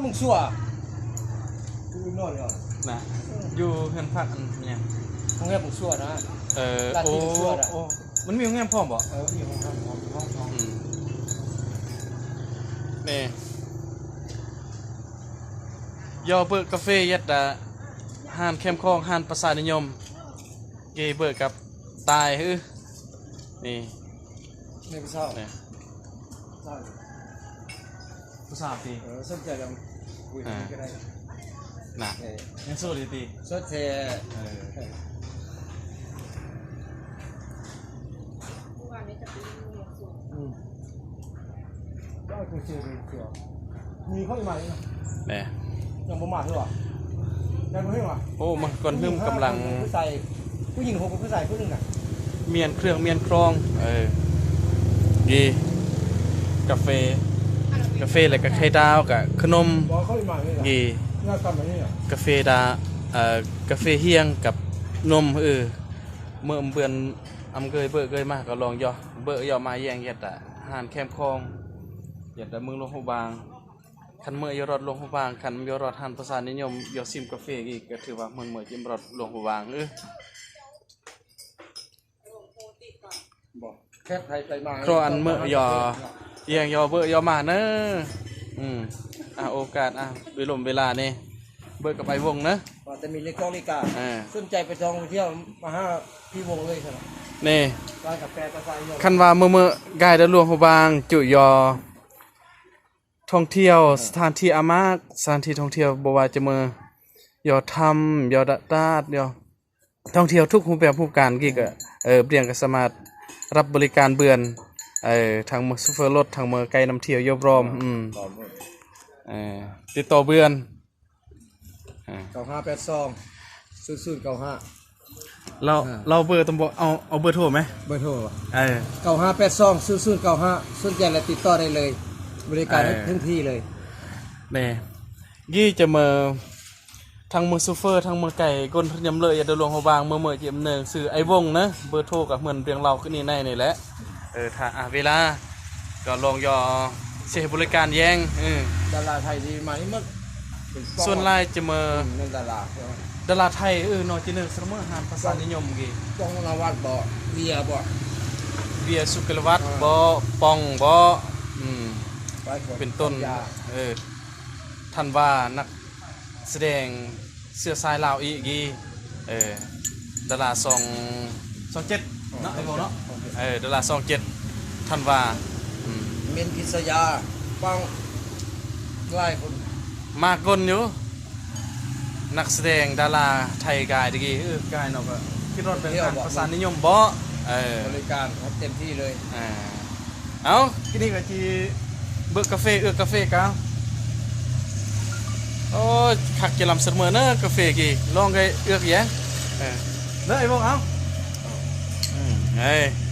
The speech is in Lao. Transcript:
ມຶງຊົ່ວ ນະ ຢູ່ເຮືອນພັກອັນຫຍັງ ໂຮງແຮມມົງຊວນະ ເອີ ລາດ ໂອ້ ທີ່ມົງຊວນະ ໂອ້ ມັນມີໂຮງແຮມພ້ອມບໍ່? ເອີ ມີໂຮງແຮມພ້ອມ ຫ້ອງ ຫ້ອງ ອືມ ນີ້ ຍໍເບີກກາເຟ ເຮັດ ອາ ຮ້ານແຄມຂອງ ຮ້ານປະຊານິຍົມ ເກເບີກກັບຕາຍ ເອີ ນີ້ ນີ້ຜູ້ສາວ ນີ້ ຜູ້ສາວ ຜູ້ສາວຕິ ເອີ ສົນໃຈລອງຄຸຍກັນກໍໄດ້ ນະ ເອີ ຍັງໂສດຢູ່ຕິ ໂສດແທ້ ເອີ ອືມ ກໍຄືຊື່ເປັນເສືອ ມີຄົນໃໝ່ນະ ແນ່ ຍັງບໍ່ມາເທື່ອ ຍັງບໍ່ເຫັນວ່າ ໂອ້ ມັນກ່ອນຫຶມກຳລັງ ຜູ້ຊາຍ ຜູ້ຍິງຫົກ ຜູ້ຊາຍຜູ້ໜຶ່ງນະ ມ້ຽນເຄື່ອງມ້ຽນຄອງ ເອີ ນີ້ ກາເຟ ກາເຟ ແລ້ວກະໄຂ່ດາວ ກະຂະໜົມ ນີ້ ກາເຟດາ ເອີ ກາເຟຮຽງກັບນົມ ເອີ ເມື່ອເດືອນອຳເກີຍເບີກເກີຍມາ ກໍລອງຢໍ່ເບີກຢໍ່ມາແຍງ ເຮັດ ອາ ຮ້ານແຄມຂອງ ເຮັດ ອາ ເມືອງຫຼວງພະບາງ ຄັນເມືອຢໍ່ລອດຫຼວງພະບາງ ຄັນຢໍ່ລອດຮ້ານປະຊານິຍົມ ຢໍ່ຊິມກາເຟອີກ ກໍຖືວ່າເມືອງເມືອຢໍ່ລອດຫຼວງພະບາງ ເອີ ບໍ່ ແຄບໃຜໄປມາ ເພາະອັນເມືອຢໍ່ ແຍງຢໍ່ເບີກຢໍ່ມາເນີ ອືມ ອາ ໂອກາດ ອາ ເວລົມເວລານີ້ ເບີກກັບອ້າຍວົງເນີ ວ່າແຕ່ມີເລກກອງເລກກາ ເອີ ສົນໃຈໄປທ່ອງໄປທ່ຽວ ມາຫາພີ່ວົງເລີຍຊັ້ນ ນີ້ ຮ້ານກາແຟປະຊານິຍົມ ຄັນວ່າເມືອໆ ກາຍດາຫຼວງພະບາງ ຈຸຢໍ່ ທ່ອງທ່ຽວ ເອີ ສະຖານທີ່ອາມາກ ສະຖານທີ່ທ່ອງທ່ຽວ ບໍ່ວ່າຈະເມືອຢໍ່ຖ້ຳ ຢໍ່ດາດ ຢໍ່ ທ່ອງທ່ຽວທຸກຮູບແບບຮູບການ ກີ້ກະ ເອີ ບຽງກະສາມາດຮັບບໍລິການເບືອນ ເອີ ທັງເມືອໂຊເຟີລົດ ທັງເມືອໄກນຳທ່ຽວ ຢອບລອມ ອືມ ເອີ ຕິດຕໍ່ເບືອນ ເກົ້າຫ້າແປດສອງ ສູນສູນເກົ້າຫ້າ ລາວ ເອີ ລາວເບີຕົວບໍ່ ເອົາ ເອົາເບີໂທໄໝ ເບີໂທ ເອີ ເກົ້າຫ້າແປດສອງ ສູນສູນເກົ້າຫ້າ ສົນໃຈແລ້ວຕິດຕໍ່ໄດ້ເລີຍ ບໍລິການ ເອີ ເຖິງທີ່ເລີຍ ແນ່ ກີ້ຈະເມືອ ທັງເມືອໂຊເຟີ ທັງເມືອໄກ ກົ້ນພະຍຳເລີຍ ຢາດາຫຼວງພະບາງ ເມືອເມືອຈິມເນີງ ຊື່ອ້າຍວົງເນີ ເບີໂທກໍເໝືອນເລື່ອງເລົ່າຄືນນີ້ໃນນີ້ແຫຼະ ເອີ ຖ້າ ອາ ເວລາ ກໍລອງຢໍ່ຊິໃຫ້ບໍລິການແຍງ ເອີ ດາລາໄທທີ່ມານີ້ໝົດ ສ່ວນຫຼາຍຈະເມືອ ອືມ ແມ່ນດາລາ ດາລາໄທ ເອີ ເນາະ ຈິເນີງສະເໝີ ຮ້ານປະຊານິຍົມກີ້ ປ້ອງນະວັດບໍ ເບຍບໍ ເບຍສຸກະລະວັດ ເອີ ບໍ ປ້ອງບໍ ອືມ ເປັນຕົ້ນ ເອີ ທັນວາ ນັກ ສະແດງເຊື້ອສາຍລາວອີກ ເອີ ດາລາຊ່ອງ ຊ່ອງເຈັດເນາະ ເອີ ໄອ້ໂບເນາະ ເອີ ດາລາຊ່ອງເຈັດ ທັນວາ ອືມ ມິນພິດສະຍາ ຟັງຫຼາຍຄົນ ມາກ່ອນຢູ່ ນັກສະແດງດາລາໄທກາຍຕະກີ້ ເອີ ກາຍເນາະ ກໍຄິດວ່າເປັນການປະຊານິຍົມບໍ ເອີ ບໍລິການເຕັມທີ່ເລີຍ ເອີ ເອົາ ກີ້ນີ້ກໍຊິເບີກກາເຟ ເອືອກກາເຟກາ ໂອ້ຍ ຄັກຈະລຳສະເໝີເນີ ກາເຟກີ້ ລອງໄດ້ເອືອກແຍງ ເອີ ເດີ ໄອ້ວົງ ເອົາ ອືມ ເອີ